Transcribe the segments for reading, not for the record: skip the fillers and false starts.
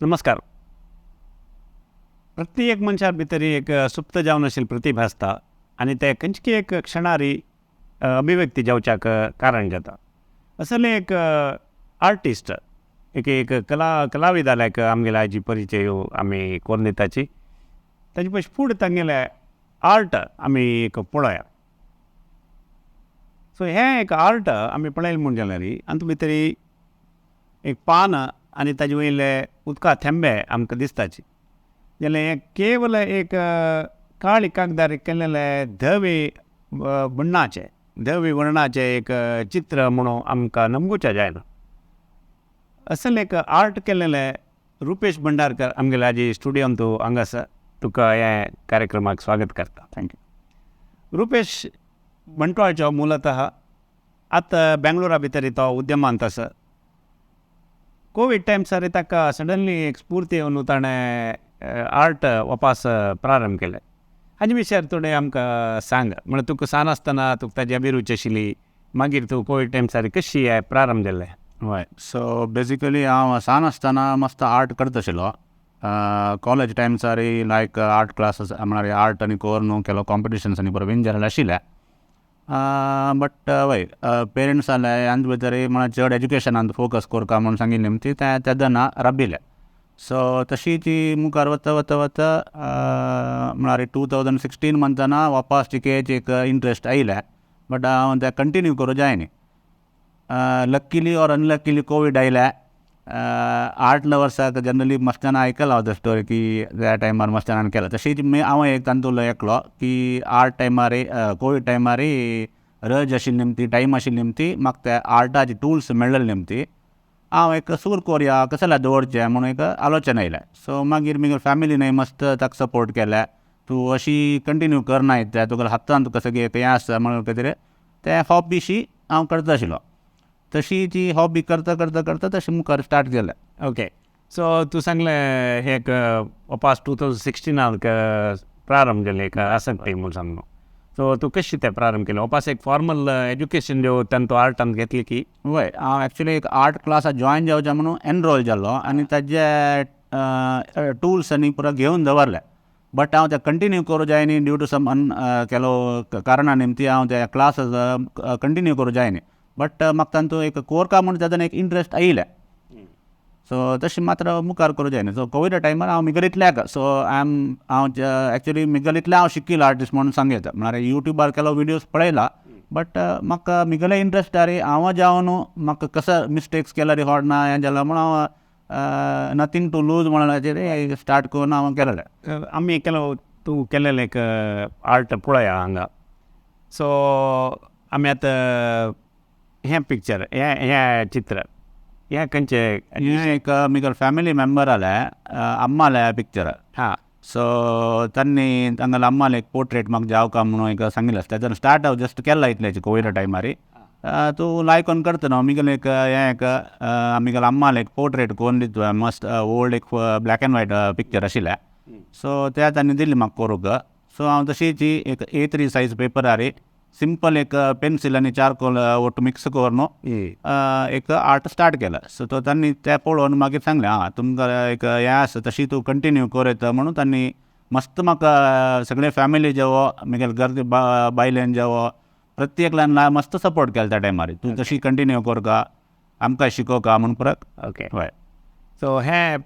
नमस्कार. प्रत्येक मनशा भितर एक सुप्त जावन आशिल्ली प्रतिभा आसता आनी ते खंयचे एक क्षणारी अभिव्यक्ती जावच्याक कारण जाता. असले एक आर्टिस्ट, एक एक कलाविदाल्याक आमगेले आयची परिचय आमी करून दिताची. ताजे पयस फुडें तांगेले आर्ट आमी एक पळोवया. सो हें एक आर्ट आमी पळयलें म्हूण जाल्यार हातूंत भितर एक पान आनी ताजे वयले उदका थेंबे आमकां दिसताची. जाल्यार हें केवल एक काळी कागदार केलेले धवे बण्णाचे धवे वर्णाचे एक चित्र म्हणून आमकां नमगुच्या जायना. असल एक आर्ट केलेले रुपेश भंडारकर आमगेले आजी स्टुडियोन तूं हांगा आसा. तुका हे कार्यक्रमाक स्वागत करता. Thank you. Rupesh बंटवाळचो मूलतः आतां बेंगलोरा भितर तो उद्यमांत आसा. कोवीड टायम्सार ताका सडनली एक स्फूर्ती येवन ताणें आर्ट वापास प्रारंभ केलें. हाजे विशयार थोडें आमकां सांग. म्हळ्यार तुका सान आसतना तुका ताजी अभिरुची आशिल्ली, मागीर तूं कोवीड टायम्सार कशी प्रारंभ जालें? हय, सो बेजिकली हांव सान आसतना मस्त आर्ट करता आशिल्लो. कॉलेज टायम्सार लायक आर्ट क्लासीस म्हळ्यार आर्ट आनी करून केलो कॉम्पिटिशन्स आनी बरो विन जालेले आशिल्ले. बट वय पेरंट्स जाले हांचे भितर म्हळ्यार चड एज्युकेशनान फोकस करका म्हूण सांगिल्लें ती तेन्ना राबिल्लें. सो तशी ती मुखार वता वता वता म्हळ्यार 2016 म्हणतना वापस तिकेच एक इंट्रस्ट आयलें. बट हांव तें कंटिन्यू करूं जायनी. लक्किली ऑर अनलक्किली कोवीड आयलें. आर्ट लवर्साक जनरली मस्त जाणां आयकलां हांव स्टोरी की त्या टायमार मस्त जाणांनी केला. तशीच हांव एक तातूंतलो एकलो की आर्ट टायमार कोवीड टायमार रज आशिल्ली निमती, टायम आशिल्ली निमती म्हाका त्या आर्टाचे टुल्स मेळ्ळेले निमती हांव एक सूर कोरया कसल्या दवरचें म्हणून एक आलोचना आयलें. सो मागीर म्हगे फॅमिलीनय मस्त ताका सपोर्ट केलें. तूं अशी कंटिन्यू करना तें तुका हातान तुका सगळें हें आसा म्हणून कितें तें हॉबीशी हांव करता आशिल्लो. तशी ती हॉबी करता करता करता तशें मुखार स्टार्ट केलें. ओके, सो तूं सांगलें हें एक वापास 2016 प्रारंभ जालें एक आसक्ती म्हूण सांगलो. सो तूं कशी तें प्रारंभ केलें? वापास एक फॉर्मल एज्युकेशन जो तांतू आर्टान घेतली की? वय, हांव एक्चुली एक आर्ट क्लासाक जॉयन जावचें म्हणून एनरोल जाल्लो आनी ताजे टुल्स आनी पुरो घेवन दवरले. बट हांव ते कंटिन्यू करूं जायनी ड्यू टू सम केलो कारणा निमती हांव ते क्लासीस कंटिन्यू करूं जायनी. बट म्हाका तांतूं एक कोरका म्हूण तातूंत एक इंट्रस्ट आयलें. सो तशें मात्र मुखार करूं जायना. सो कोविडा टायमार हांव मिगरींतल्याक सो I am हांव एक्चुली मिगरींतल्यान हांव शिकिल्लो आर्टिस्ट म्हणून सांगू येता. म्हळ्यार युट्यूबार केलो विडियोज पळयला बट म्हाका मिगेले इंट्रस्ट आरे हांव जावन म्हाका कसो मिस्टेक्स केल्यार होडना हें जालां म्हूण हांव नथींग टू लूज म्हणल्याचेर स्टार्ट करून हांव केलेलें. आमी केलो तूं केलेलें एक आर्ट पळया हांगा. सो आमी आतां हें पिक्चर हें हें चित्र हें खंयचें? हें एक म्हगेले फॅमिली मेंबर आले अम्मालें पिक्चर. हां. सो तांणी तांगेले अम्माले एक पोर्ट्रेट म्हाका जावका म्हणून एक सांगिल्लें. तेन्ना स्टार्ट हांव जस्ट केला इतलें कोविडा टायमार. तूं लायक करता न्हू म्हगेलें एक हें एक म्हगेले अम्मालें एक पोर्ट्रेट करून दिता मस्त ओल्ड एक ब्लॅक एंड व्हायट पिक्चर आशिल्लें. सो ते तांणी दिलें म्हाका करूंक. सो हांव तशीच एक A3 size पेपरार सिंपल एक पेन्सील आनी चारकोल ಒಟ್ಟು ಮಿಕ್ಸ್ करून एक आर्ट स्टार्ट केलें. सो तो तांणी तें पळोवन मागीर सांगलें आं तुमकां एक हें आसा तशी तूं कंटिन्यू कर येता म्हणून तांणी मस्त म्हाका सगळे फॅमिली जेवो म्हगेले घर बायलेन जेवो प्रत्येकल्यान मस्त सपोर्ट केलो त्या टायमार. तूं तशी कंटिन्यू करका आमकां शिकोवका म्हूण परत. ओके. हय. सो हें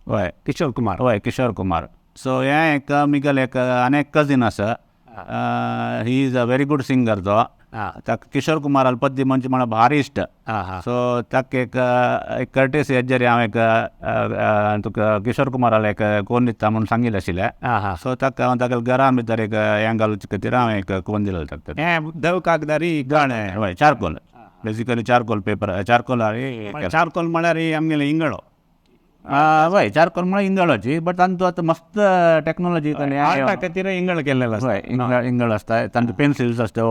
हय किशोर कुमार. हय किशोर कुमार. सो हें एक म्हगेलें एक आनी एक कजीन आसा. He is a very good singer तो. ताका किशोर कुमाराले पद्दी म्हणजे म्हळ्यार भारी इश्ट. सो ताका एक एक कर्टेसी हेजेर हांव एक तुका किशोर कुमाराले एक कोन दिता म्हूण सांगिल्लें आशिल्लें. सो ताका हांव ताका घरा भितर एक हें घालचे खातीर हांव एक कोन दिलें ताका. हें धव कागदारी गाणें हय charcoal basically charcoal paper charcoal. Charcoal म्हळ्यार आमगेलें इंगळो. हय चारकोल म्हळ्यार इंगळाची बट तांतूं आतां मस्त टॅक्नोलॉजी. आर्टा खातीर इंगळ केल्लेलो आसता. हय इंगळ आसता तांचे पेन्सिल्स आसता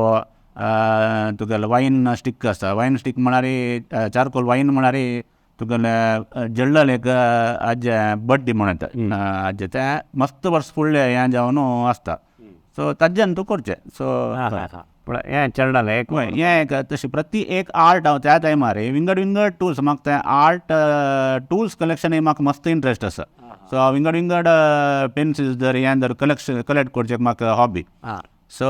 तुगेले वायन स्टीक आसता. वायन स्टीक म्हळ्यार चारकोल वायन म्हळ्यार तुगेले जळ्ळले एक हाजे बड्डी म्हण येता हाजे तें मस्त वर्स फुडलें हें जावन आसता. सो ताज्यान तूं करचें. सो पूण हें चेरडालें एक हय, हें एक तशी प्रति एक आर्ट हांव त्या टायमार विंगड विंगड टुल्स, म्हाका तें आर्ट टुल्स कलेक्शन म्हाका मस्त इंट्रस्ट आसा. सो हांव विंगड विंगड पेन्सिल्स जर हें जर कलेक्शन कलेक्ट करचें म्हाका हॉबी. सो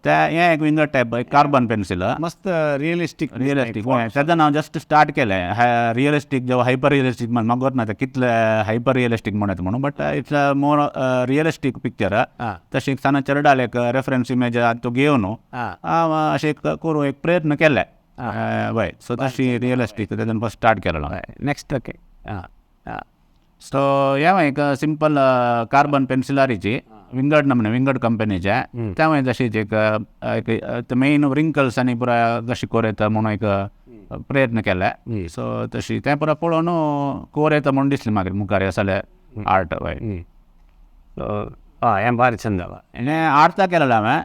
ते हें एक विंगड टायप एक कार्बन पेन्सिल मस्त रियलिस्टीक रियलिस्टीक. तेन्ना हांव जस्ट स्टार्ट केलें रियलिस्टीक जेव्हा हायपर रियलिस्टीक म्हण म्हाका गोत ना तें कितले हायपर रियलिस्टीक म्हणत म्हणून, but it's a more realistic picture. तशें एक सान चेरडाल एक रेफरन्स इमेज तूं घेवन हांव अशें एक करूं एक प्रयत्न केले. हय, सो तशी रियलिस्टीक तेन्ना फर्स्ट स्टार्ट केलेलो. Next okay. सो हें एक सिंपल कार्बन पेन्सिलारीची विंगड नमने विंगड कंपनीचे तें तशीच एक एक मेन रिंकल्स आनी पुरा कशी कोर येता म्हणून एक प्रयत्न केले. सो तशी तें पुरा पळोवन कोर येता म्हणून दिसलें मागीर मुखार आसले आर्ट. हय, हें बारीक छंद जाला. हें आर्टा केलेलें हांवें.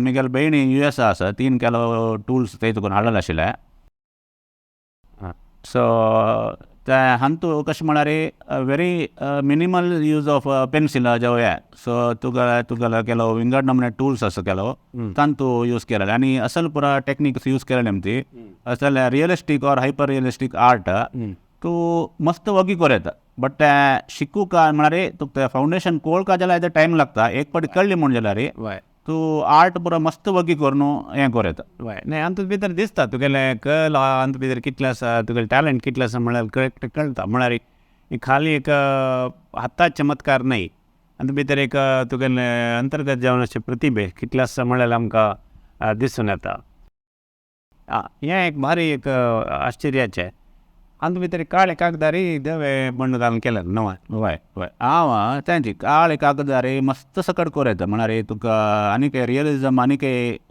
म्हगेले भयणी यू एस आसा, 3 किलो टुल्स थंय तुका हाडलेले आशिल्ले. सो ते हांतू कशें म्हळ्यार very minimal use of pencil जो हे. सो तुका तुगेलो केलो विंगड नमने टुल्स आसा केलो तांतू यूज केलेले आनी असल पुरा टेक्निक्स यूज केलेले ती असल realistic or hyper realistic art तूं मस्त वगी कोर येता. बट तें शिकूंक म्हळ्यार तुका तें फावंडेशन कोळका जाल्यार टायम लागता, एक फावटी कळ्ळी म्हूण जाल्यार तूं आर्ट पुरा मस्त वगी करून हें कोर येता. हय, न्हय आनी तुजे भितर दिसता तुगेलें कला आनी भितर कितलें आसा, तुगेलें टॅलंट कितलें आसा म्हळ्यार करेक्ट कळटा. म्हळ्यार खाली एक हाता चमत्कार न्हय, आनी भितर एक तुगेलें अंतर्गत जावन अशें प्रतिभे कितलें आसा म्हळ्यार आमकां दिसून येता. हें एक भारी एक आश्चर्याचें. आनी भितर काळे कागदारी धवे बण्ण घालून केलें नवें. हय हय, हांव तेंची काळे कागदार मस्त सकट कोर येता. म्हळ्यार तुका आनीक रियलिजम आनीक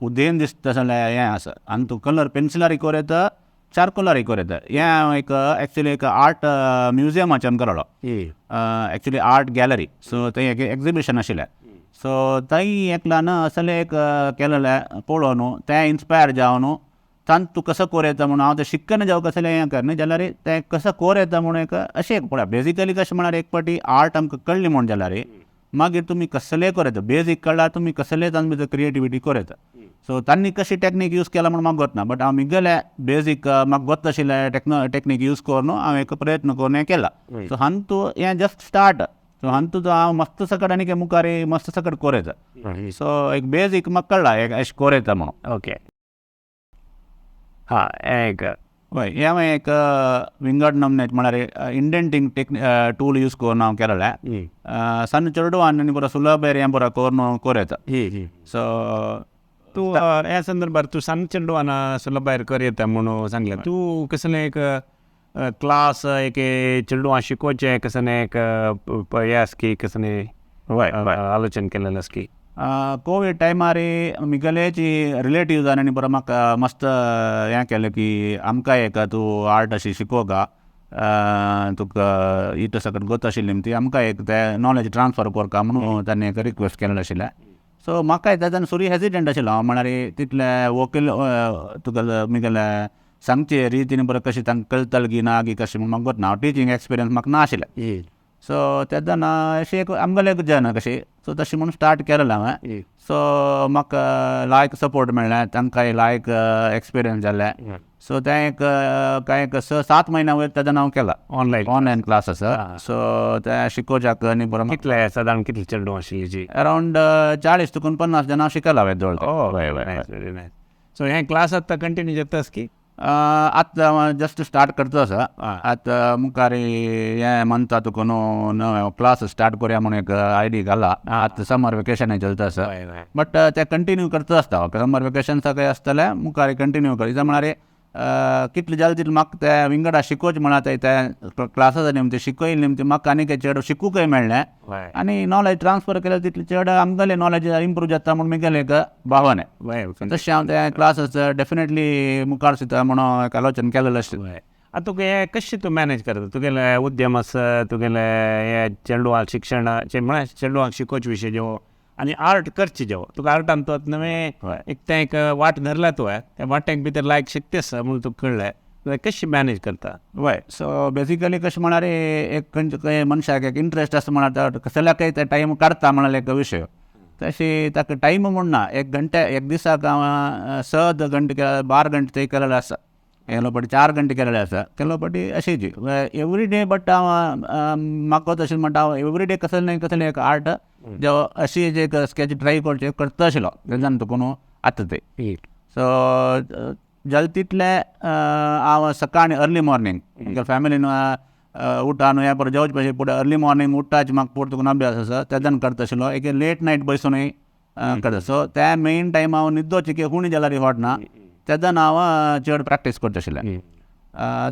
उदेन दिसता जाल्यार हें आसा. आनी तूं कलर पेन्सिलारी कोर येता, चारकोलारी कोर येता. हें हांव एक एक्चुली एक आर्ट म्युजियमाच्यान केलेलो, एक्चुली आर्ट गॅलरी. सो थंय एक एक्जिबिशन आशिल्लें. सो थंय एकल्यान असलें एक केलेलें पळोवन तें इन्स्पायर जावन तांत तूं कसो कोर येता म्हणून हांव तें शिकना जावं कसलें हें कर न्ही जाल्यार तें कसो कोर येता म्हणून एक अशें एक पळय. बेजिकली कशें म्हळ्यार एक फावटी आर्ट आमकां कळ्ळी म्हूण जाल्यार मागीर तुमी कसलें कोर येता, बेजीक कळ्ळ्यार तुमी कसलें तांचे भितर क्रिएटिविटी कोर येता. सो तांणी कशी टॅक्नीक यूज केला म्हूण म्हाका गोत ना, बट हांव म्हगेलें बेजीक म्हाका गोत आशिल्लें टॅक्नीक यूज करून हांव एक प्रयत्न करून हें केला. सो हांतू हें जस्ट स्टार्ट. सो हांतू तो हांव मस्त सकट आनी मुखार मस्त सकट कोर येता. सो एक बेजीक म्हाका कळ्ळा एक अशें कोर येता म्हणून. ओके, हां, एक हय, हें हांवें एक विंगड नमने म्हळ्यार इंडेंटींग टूल यूज करून हांव केलेलें. सन्न चेडवान आनी बरो सुलभ हें बरो करून कोर येता. सो तूं ह्या संदर्भार तूं सान चेडवान सुलभायर कर येता म्हणून सांगलें. तूं कसलें एक क्लास एक चेडवां शिकोवचें कसलें एक हें आसा की कसलें आलोचन केलेलें आसा की? कोवीड टायमार म्हगेलेची रिलेटिव्स आनी बरो म्हाका मस्त हें केलें की आमकां एक तूं आर्ट अशी शिकोवका, तुका इतू सकट गोत आशिल्ली ती आमकां एक तें नॉलेज ट्रान्सफर करका म्हणून तांणी एक रिक्वेस्ट केलेलें आशिल्लें. सो म्हाका तेन्ना सुरी हेजिटंट आशिल्लो हांव, म्हळ्यार तितलें वोकल तुका म्हगेलें सांगचे रितीन बरें कशें तांकां कळटलें की ना की कशें म्हूण म्हाका गोत ना. हांव टिचींग एक्सपिरियन्स म्हाका ना आशिल्लें. सो तेन्ना अशें एक आमगेलें एक जन कशें सो तशें म्हणून स्टार्ट केलेलें हांवें. सो म्हाका लायक सपोर्ट मेळ्ळें, तांकांय लायक एक्सपिरियन्स जालें. सो तें एक कांय एक 6-7 म्हयन्या वयर तेन्ना हांव केलां ऑनलायन ऑनलायन क्लास आसा. सो तें शिकोवच्याक आनी बरो कितले सादारण कितले चेडूं आशिल्ली जी? अरावंड 40 तुकून 50 जाणां शिकला हांवें जवळ. हय हय, व्हेरी नायस. सो हें क्लास आतां कंटिन्यू जाता की? आतां जस्ट स्टार्ट करता आसा. आतां मुखार हें मंथा तुका न्हू नवें क्लास स्टार्ट करुया म्हणून एक आयडी घाला. आतां समर वेकेशन चलता आसा, बट तें कंटिन्यू करता आसता. समर वेकेशन सगळें आसतलें मुखार कंटिन्यू कर. म्हळ्यार कितलें जालें तितलें म्हाका तें विंगडा शिकोवचें म्हळ्यार तें क्लासास निमते शिकयलें निमतें म्हाका आनीक चेड शिकूंकय मेळ्ळें आनी नॉलेज ट्रान्सफर केल्यार तितलें चड आमगेलें नॉलेज इम्प्रूव जाता म्हूण म्हगेलें एक भावना. तशें हांव तें क्लासीस डेफिनेटली मुखार सरता म्हणून एक आलोचन केलेलें आशिल्लें. आतां तुका हें कशें तूं मॅनेज करता? तुगेलें उद्यम आसा, तुगेलें हें चेडवांक शिक्षण म्हळ्यार चेडवांक शिकोवचे विशय जेवो आनी आर्ट करची जेवो तुका आर्टान तो नवें एक तें एक वाट धरला तुवें, त्या वाटेक भितर लायक शक्ती आसा म्हणून तुका कळ्ळें, कशें मॅनेज करता? हय, सो बेजिकली कशें म्हळ्यार एक खंयच्या खंय मनशाक एक इंट्रस्ट आसा म्हळ्यार कसल्याकय ते टायम काडटा म्हळ्यार एक विशय. तशी ताका टायम म्हूण ना, एक घंटे एक दिसाक हांव 6 घंटे 12 घंटे थंय केलेले आसा, केलो फावटी 4 घंटे केलेले आसा, केलो फावटी अशीच एवरी डे. बट हांव म्हाका तशें म्हणटा, हांव एवरी डे कसलें न्हय कसलें एक आर्ट जो अशी एक स्केच ट्राय करचें करता आशिल्लो तेन्ना तुका न्हू आतां ते. सो जालें तितलें हांव सकाळीं अर्ली मॉर्निंग म्हगे फॅमिलीन उठा न्हू हें बरें जेवचे पयलीं फुडें अर्ली मॉर्निंग उठ्ठाच म्हाका पोट तुका अभ्यास आसा तेन्ना करता आशिल्लो, एक लेट नायट बसूनय करता. सो ते मेन टायम हांव न्हिदोच की उणी जाल्यार फावट ना तेन्ना हांव चड प्रॅक्टीस करता आशिल्लें.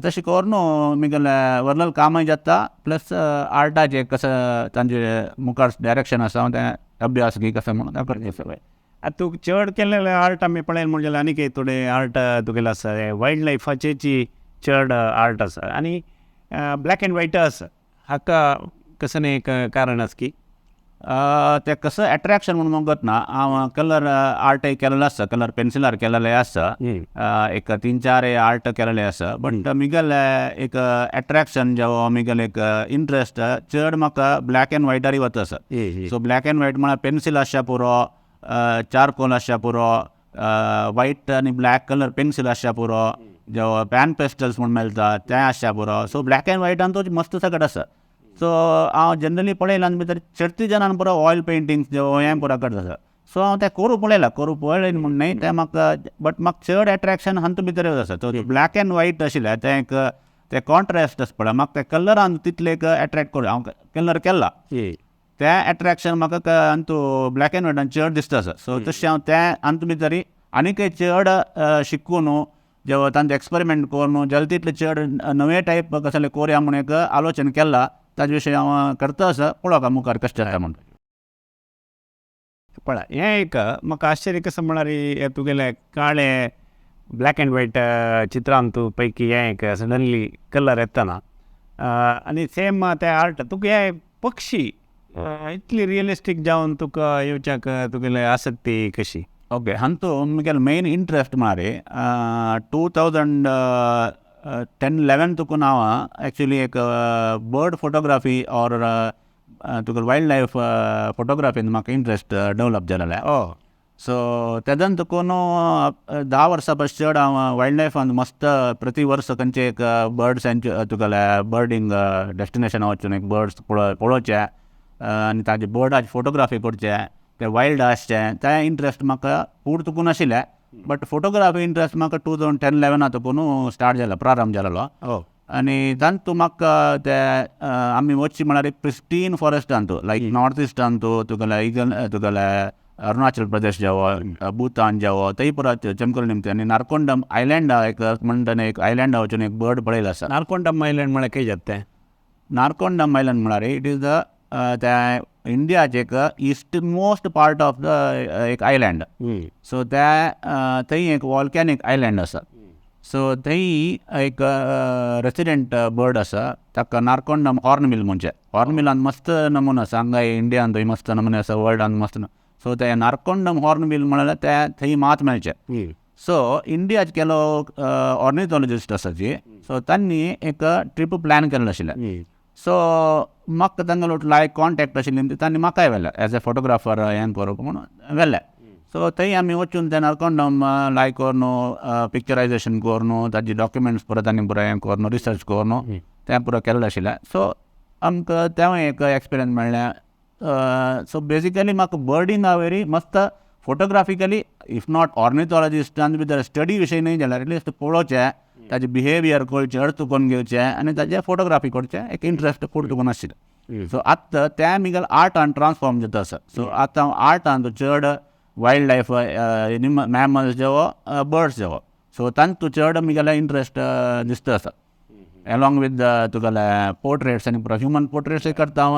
तशें करून म्हगेलें व्हडलें कामय जाता प्लस आर्टाचें कसो तांचे मुखार डायरेक्शन आसा हांव तें अभ्यास बी कसो म्हणून करता सगळें. आतां तुका चड केल्लें आर्ट आमी पळयलें म्हण जाल्यार आनीक थोडे आर्ट तुगेलें आसा, वायल्ड लायफाचेची चड आर्ट आसा आनी ब्लॅक एंड व्हायट आसा, हाका कसलें एक कारण आसा की तें कसो एट्रेक्शन म्हणून म्हाका ना, हांव कलर आर्टय केलेलो आसा, कलर पेन्सिलार केलेले आसा, एक 3-4 आर्ट केलेले आसा. बट म्हगेलें एक एट्रेक्शन जावं म्हगेलें एक इंट्रस्ट चड म्हाका ब्लॅक एंड व्हायटार वता आसा. सो ब्लॅक एंड व्हायट म्हळ्यार पेन्सील आसच्या पुरो, चारकोल आसच्या पुरो, व्हायट आनी ब्लॅक कलर पेन्सील आसच्या पुरो, जावं पॅन पेस्टल्स म्हूण मेळटा तें आसच्या पुरो. सो ब्लॅक एंड व्हायटान तो मस्त सगळें आसा. सो हांव जनरली पळयलां आनी भितर चडती जाणां पुरो ऑयल पेंटिंग्स हें पुरो करता आसा. सो हांव तें करूं पळयलां, करूं पळयलें म्हूण न्हय तें म्हाका, बट म्हाका चड एट्रेक्शन हातूंत भितर आसा. सो ब्लॅक एंड व्हायट आशिल्लें तें एक तें कॉन्ट्रास्ट आसा पळय, म्हाका तें कलरान तितलें एक एट्रेक्ट करूं हांव कलर केला तें एट्रेक्शन म्हाका अंतू ब्लॅक एंड व्हायटान चड दिसता आसा. सो तशें हांव तें अंतू भितर आनीकय चड शिकून जेव्हा तांचे एक्सपेरिमेंट करून जालें तितलें चड नवे टायप कसले कोरया म्हूण एक आलोचन केला, ताजे विशयी हांव करता आसा, पळोवया मुखार कशें जाता म्हूण. पळय हें एक म्हाका आश्चर्य कसो म्हळ्यार तुगेलें काळे ब्लॅक एंड व्हायट चित्रांत तूं पैकी हें एक सडनली कलर येतना आनी सेम तें आर्ट तुका हें पक्षी इतली रियलिस्टीक जावन तुका येवच्याक तुगेले आसक्ती कशी? ओके, हांतू म्हगेलो मेन इंट्रस्ट म्हळ्यार 2010-11 तुकून हांव एक्चुली एक बर्ड फोटोग्राफी ऑर तुका वायल्ड लायफ फोटोग्राफीन म्हाका इंट्रस्ट डेवलप जालेलें. सो तेदन तुकून 10 वर्सां परस चड हांव वायल्ड लायफान मस्त प्रति वर्स खंयचे एक बर्ड सँच्यु तुगेले बर्डींग डेस्टिनेशन वचून एक बर्ड्स पळोवचे आनी ताजे बर्डाची फोटोग्राफी करचे, ते वायल्ड आसचे, ते इंट्रस्ट म्हाका फूड तुकून आशिल्लें. बट फोटोग्राफी इंट्रस्ट म्हाका 2010-11 तुकून स्टार्ट जालो, प्रारंभ जालेलो. आनी तातूंत म्हाका ते आमी वचची म्हळ्यार एक प्रिस्टीन फॉरेस्टांत लायक नॉर्थ इस्टांत तुगेले इगल तुगेले अरुणाचल प्रदेश जावं, भूतान जावं, थंय पुरो चमकल निमते. आनी नारकोंडम आयलँड एक म्हणटा एक आयलँडा वचून एक बर्ड पळयलो आसा. नारकोंडम आयलँड म्हळ्यार खंय जाता तें? नारकोंडम आयलँड म्हळ्यार it is the त्या इंडियाचे एक east most part of the एक आयलँड. सो त्या थंय एक वॉल्कॅनीक आयलँड आसा. सो थंय एक रेसिडेंट बर्ड आसा ताका नारकोंडम हॉर्नबिल म्हणचे. हॉर्नबिलान मस्त नमुनो आसा हांगा इंडियान थंय मस्त नमुने आसा, वर्ल्डान मस्त. सो ते नारकोंडम हॉर्नबिल म्हळ्यार ते थंय मात मेळचे. सो इंडियाचे केलो ऑर्निथोलॉजिस्ट आसा जी, सो तांणी एक ट्रीप प्लॅन केल्लो आशिल्लें. सो म्हाका तांगेलो लायक कॉन्टेक्ट आशिल्ली तांणी म्हाकाय व्हेलें एज ए फोटोग्राफर हें करूंक म्हणून व्हेलें. सो थंय आमी वचून ते नारकोंडम लायक करून पिक्चरायजेशन करून ताजे डॉक्युमेंट्स परत आनी बरें हें करून रिसर्च करून तें पुरो केल्लें आशिल्लें. सो आमकां तेंवूय एक एक्सपिरियन्स मेळ्ळें. सो बेजिकली म्हाका बर्डींग वेरी मस्त फोटोग्राफिकली if not ऑर्निथोलॉजिस्ट आनी भितर स्टडी विशय न्हय जाल्यार एटलिस्ट पळोवचें, ताजें बिहेवियर कळचें, अर्थ करून घेवचें आनी ताजें फोटोग्राफी करचें एक इंट्रस्ट फूड तुका आशिल्लें. सो आतां तें म्हगेलें आर्टान ट्रान्सफॉर्म जाता आसा. सो आतां हांव आर्टान चड वायल्ड लायफ मॅमल्स जावं बर्ड्स जावं, सो तांतूं चड म्हगेलें इंट्रस्ट दिसता आसा. एलोंग विथ तुगेले पोर्ट्रेट्स आनी ह्युमन पोर्ट्रेट्स करता हांव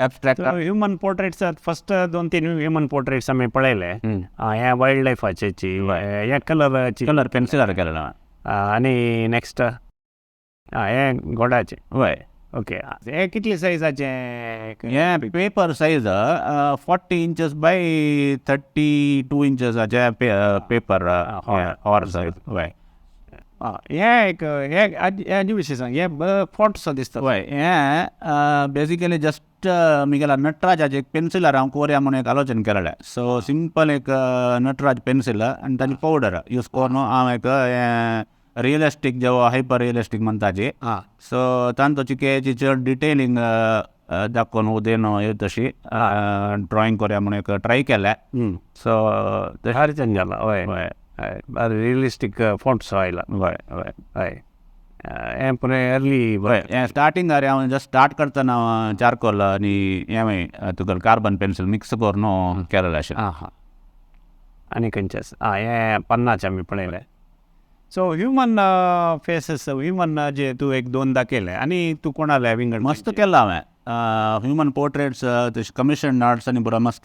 abstract. Human portraits first 2-3 human portraits आमी पळयले, हे वायल्ड लायफाचे हे कलराचे कलर पेन्सिलार केलेलो आनी नेक्स्ट हे घोडाचे. हय. ओके, हे कितले सायजाचे? हे पेपर सायज 40 इंचेस बाय 32 इंचेसाचे पेपर हॉर सायज. हय. हें एक हें हाजे विशीं सांग, हें फोंट सो दिसता. वय, हें बेसिकली जस्ट मिगेला नटराजाचे एक पेन्सिलार हांव कोरया म्हणून एक आलोचन केलेलें. सो सिंपल एक नटराज पेन्सिल आनी ताजी पावडर यूज करून हांव एक हें रियलिस्टीक जेव हायपर रियलिस्टीक म्हणटाची. सो तांचो चिकेची चड डिटेलिंग दाखोवन उदेन येत तशी ड्रॉइंग कोरया म्हणून एक ट्राय केलें. सो भारी चेंज जाला. हय हय, बारी रियलिस्टीक फोंट सो आयला. हय हय हय, हें पुराय अर्ली. हय, हें स्टार्टिंग हांव जस्ट स्टार्ट करतना चारकोल आनी हें तुका कार्बन पेन्सिल मिक्स करून केलेलें आशिल्लें. आं हां, आनी खंयचें आसा? आं, हें पन्नाचें आमी पळयलें. सो ह्युमन फेसीस, ह्युमन जे तूं एक दोन दाखयले आनी तूं कोणाले विंगड मस्त केलां हांवें ह्युमन पोर्ट्रेट्स, तशें कमिशन आर्ट्स आनी पुरो मस्त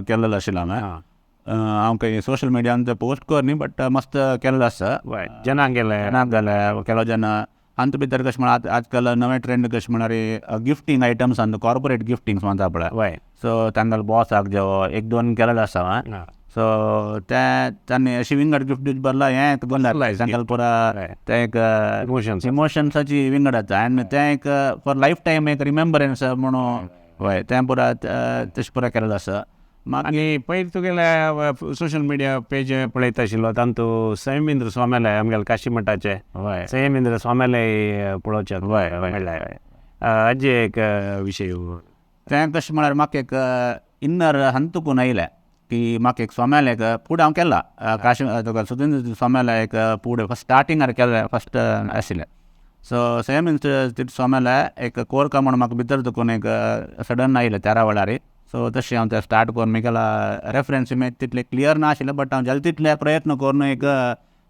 केलेलें आशिल्लें हांवें. हांव खंय सोशल मिडियान ते पोस्ट कर न्ही, बट मस्त केल्लो आसा. वय, जनांक गेले जनांक गेले केलो जेन्ना आनी भितर कशें म्हळ्यार आजकाल नवे ट्रेंड कशें म्हळ्यार गिफ्टींग आयटम्स आनी कॉर्पोरेट गिफ्टिंग्स म्हणता पळय. वय. सो तांगेले बॉसाक जेव एक दोन केलेले आसा हांवें. सो ते तांणी अशी विंगड गिफ्ट दिवचे बदला हें एक तांकां पुरा तें एक इमोशन्साची विंगड जाता आनी तें एक फॉर लायफ टायम एक रिमेम्बरन्स म्हणून. वय, तें पुरा तशें पुरा केलेलें आसा. आनी पयर तुगेले सोशल मिडिया पेज पळयता आशिल्लो तातूंत संयमेंद्र स्वाम्याले आमगेले काशी मठाचे संयमेंद्र स्वाम्याले पळोवचें मेळ्ळें. हाजे एक विशय तें कशें म्हळ्यार म्हाका एक इन्नर हंतुकून आयलें की म्हाका एक स्वाम्याले एक फुडें हांव केला काशी तुका सुधींद्र स्वाम्याले एक फुडें फस्ट स्टार्टिंगार केलें फस्ट आशिल्लें. सो संयमेंद्र स्वाम्याले एक कोरका म्हणून म्हाका भितर तुकून एक सडन आयलें तेरा वेळार. सो तशें हांव तें स्टार्ट करून मिगेला रेफरन्स तितलें क्लियर ना आशिल्लें, बट हांव जालें तितलें प्रयत्न करून एक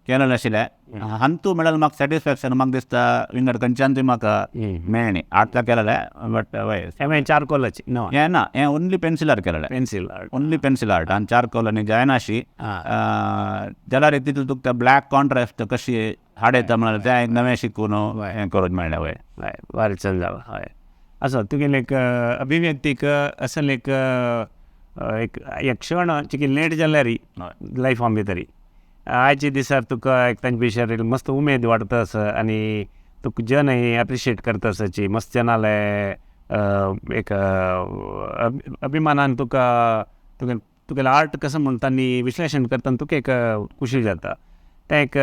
केलेलें आशिल्लें. हांतू मेळ्ळें म्हाका सॅटिस्फॅक्शन, म्हाका दिसता विंगड खंयच्यान म्हाका मेळ्ळें आर्टां केलेलें. बट वय हें चारकोलाची न्हू? हें ना, हें ओन्ली पेन्सिलार केलेलें. Pencil art, only pencil art आनी चारकोल आनी जायना अशी जाल्यार तितून तुका तें ब्लॅक कॉन्ट्रास्ट कशी हाडयता म्हळ्यार तें एक नवें शिकून हें करूंक मेळ्ळें. वय हय, बारी चल जाला. हय, आसा तुगेलें एक अभिव्यक्तीक असल एक एक क्षण चिकी लेट जाल्यार लायफान भितरी आयच्या दिसार तुका एक तांचे विशयार मस्त उमेद वाडटा आसा आनी तुका जन एप्रिशिएट करता आसाची मस्त जनाले एक अभिमानान तुका तुगेलें आर्ट कसो म्हूण तांणी विश्लेशण करता तुका एक खुशी जाता, तें एक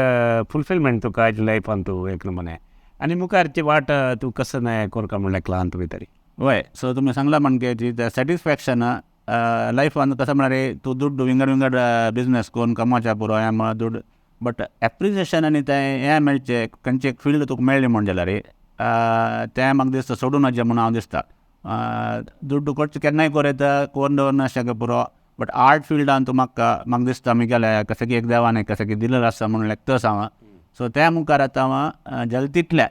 फुलफिलमेंट तुका आयच्या लायफान तूं एक नमुने आनी मुखारची वाट तूं कसो हें करता म्हणलें क्लांत भितरी. वय, सो तुमी सांगला म्हणजे ती सॅटिस्फॅक्शन लायफान कसो म्हळ्यार तूं दुड्ड विंगड विंगड बिजनस करून कमावच्या पुरो हें म्हळ्यार दुड्ड, बट एप्रिसिएशन आनी तें हें मेळचें खंयचें एक फिल्ड तुका मेळ्ळें म्हण जाल्यार तें म्हाका दिसता सोडूं नजे म्हणून हांव दिसता. दुड्ड खर्च केन्नाय करूं येता, करून दवरना अशें पुरो, बट आर्ट फिल्डान तूं म्हाका म्हाका दिसता मिगेले कशें की एक देवान कशें की दिलेलें आसा म्हणून लेखतोच हांव. सो त्या मुखार आतां हांव जालें तितलें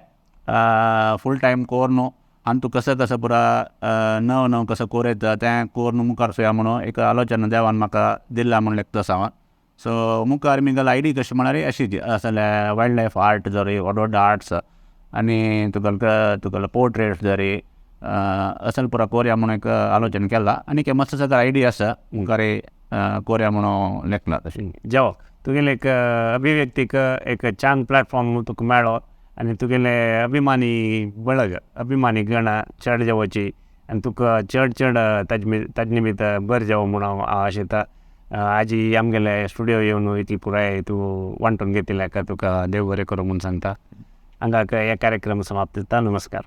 फूल टायम करून आनी तूं कसो कसो पुरा नव नव कसो कोर येता तें करून मुखार सोया म्हणून एक आलोचना देवान म्हाका दिला म्हूण लेखतोच हांव. सो मुखार मिगेले आयडी कशें म्हळ्यार अशी असले वायल्ड लायफ आर्ट जरी व्हड व्हड आर्ट्स आनी तुका तुगेले पोर्ट्रेट्स जरी असल पुरा कोरया म्हणून एक आलोचन केला आनी मस्त सगळो आयडिया आसा मुखार कोरया म्हणून लेखला तशें. जावं तुगेले एक अभिव्यक्तीक एक छान प्लॅटफॉर्म तुका मेळ्ळो आनी तुगेले अभिमानी बळग अभिमानी गण चड जावची आनी तुका चड चड ताजे निमित्त बरें जावं म्हणून हांव आशेता. आजी आमगेले स्टुडियो येवन इतली पुराय तूं वांटून घेतिल्ल्याक तुका देव बरें करूं म्हूण सांगता. हांगा हे कार्यक्रम समाप्त जाता. नमस्कार.